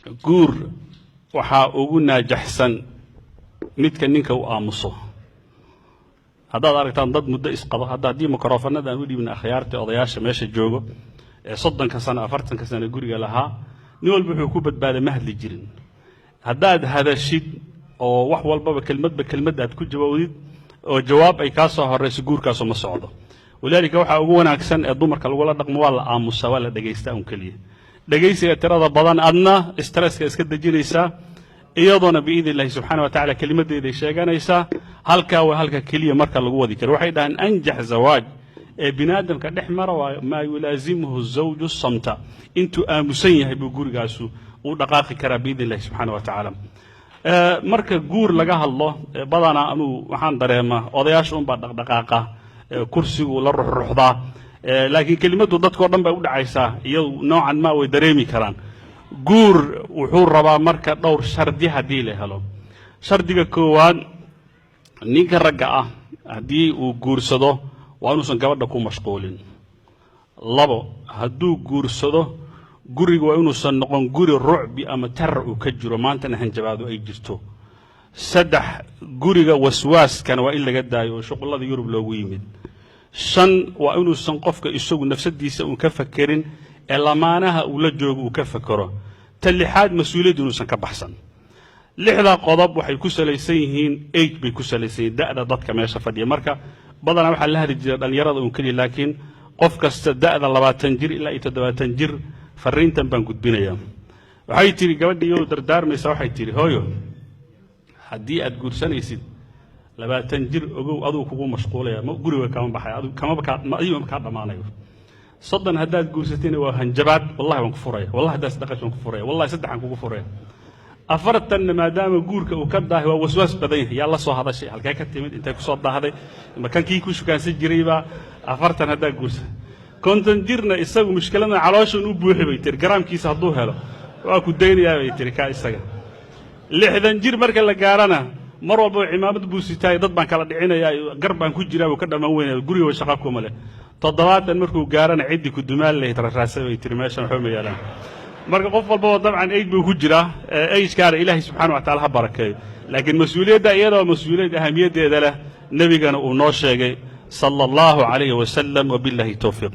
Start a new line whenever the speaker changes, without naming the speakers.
Guur waxaa ugu naajaxsan midka ninka u aamuso. Haddaad aragtaan dad muddo isqabo, hadda haddii mikrofanada aan u dhiibna akhyaarta, odayaasha meesha joogo ee 30-ka sano, 40-ka sano guriga lahaa, nin walba wuxuu ku badbaaday ma hadli jirin. Haddaad hadashid oo wax walbaba kelmadba kelmad aad ku jawaabdid oo jawaab ay kaa soo horayso, guurkaasu ma socdo. Walidaalika, waxaa ugu wanaagsan ee dumarka lagula dhaqmo waa la aamusaa, waa la dhegaystaa un keliya. Dhegaysiga tirada badan adna stresska iska dejinaysaa, iyadoona biidni illahi subxaana wa tacala kelimadeeday sheeganaysaa. Halkaa waa halka keliya marka lagu wadi karo. Waxay dhahaan أنجح زواج ee bini aadamka dhex mara waa ما يلازمه الزوج الصمت. Intuu aamusan yahay buu gurigaasu uu dhaqaaqi karaa biidni illahi subxaana wa tacaala. Marka guur laga hadlo, badanaa anuu waxaan dareemaa odayaasha unbaa dhaqdhaqaaqa, kursigu la ruxruxdaa, laakiin kelimaddu dadkao dhan bay u dhacaysaa, iyadu noocan ma way dareemi karaan. Guur wuxuu rabaa marka dhowr shardi haddii la helo. Shardiga koowaad, ninka ragga ah haddii uu guursado, waa inuusan gabadha ku mashquulin. Labo, hadduu guursado, guriga waa inuusan noqon guri rucbi ama tarar uu ka jiro, maantana hanjabaado ay jirto. Saddex, guriga waswaaskana waa in laga daayo oo shuqullada Yurub loogu yimid. Shan, waa inuusan qofka isagu nafsadiisa uun ka fakerin ee lamaanaha uu la joogo uu ka fakero. Ta lixaad, mas-uuliyaddu inuusan ka baxsan. Lixda qodob waxay ku salaysan yihiin age bay ku salaysan yihiin, da'da dadka meesha fadhiya. Marka badanaa waxaa la hadli jira dhallinyarada uun keliya, laakiin qof kasta da'da 20 jir ilaa iyo 70 jir fariintan baan gudbinayaa. Waxay tidhi gabadhii iyadoo dardaarmaysa, waxay tidhi: "Hooyo, haddii aad guursanaysid 20 jir, ogow aduu kugu mashquulaya, ma guriga kama baxay, adigu kamaba kaa, adigu kaa dhammaanayo. 30 haddaad guursatayna waa hanjabaad: wallahi waan ku furaya, wallahi haddaad isdhaqash waan ku furaya, wallahi saddexaan kugu furaya. 40-na maadaama guurka uu ka daahay, waa waswaas badan yahay: yaa la soo hadashay? Halkee ka timid? Intay ku soo daahday? Ma kankii ku shukaansan jiraybaa?" 40 haddaad guursa. 50 jirna isagu mushkiladan calooshan u buuxi, bay tiri, garaamkiisa hadduu helo waa ku daynayaa, bay tiri kaa isaga. 60 jir marka la gaarana, mar walbaba cimaamad buu sitaay, dad baan kala dhicinayaa, gar baan ku jiraa, buu ka dhammaan weynaya, guriga shaqa kuma leh. 70 markuu gaarana, ciddii ku dumaal lahayd raraasa, bay tiri, meeshan waxba ma yaalaan. Marka qof walbaba dabcan age buu ku jiraa, agekaana Ilaahay subxana wa tacala ha barakeeyo, laakiin mas-uuliyadda iyadoo mas-uuliyad ahamiyaddeeda leh, nebigana uu noo sheegay, sala allahu calayhi wasalam. Wabillahi towfiiq.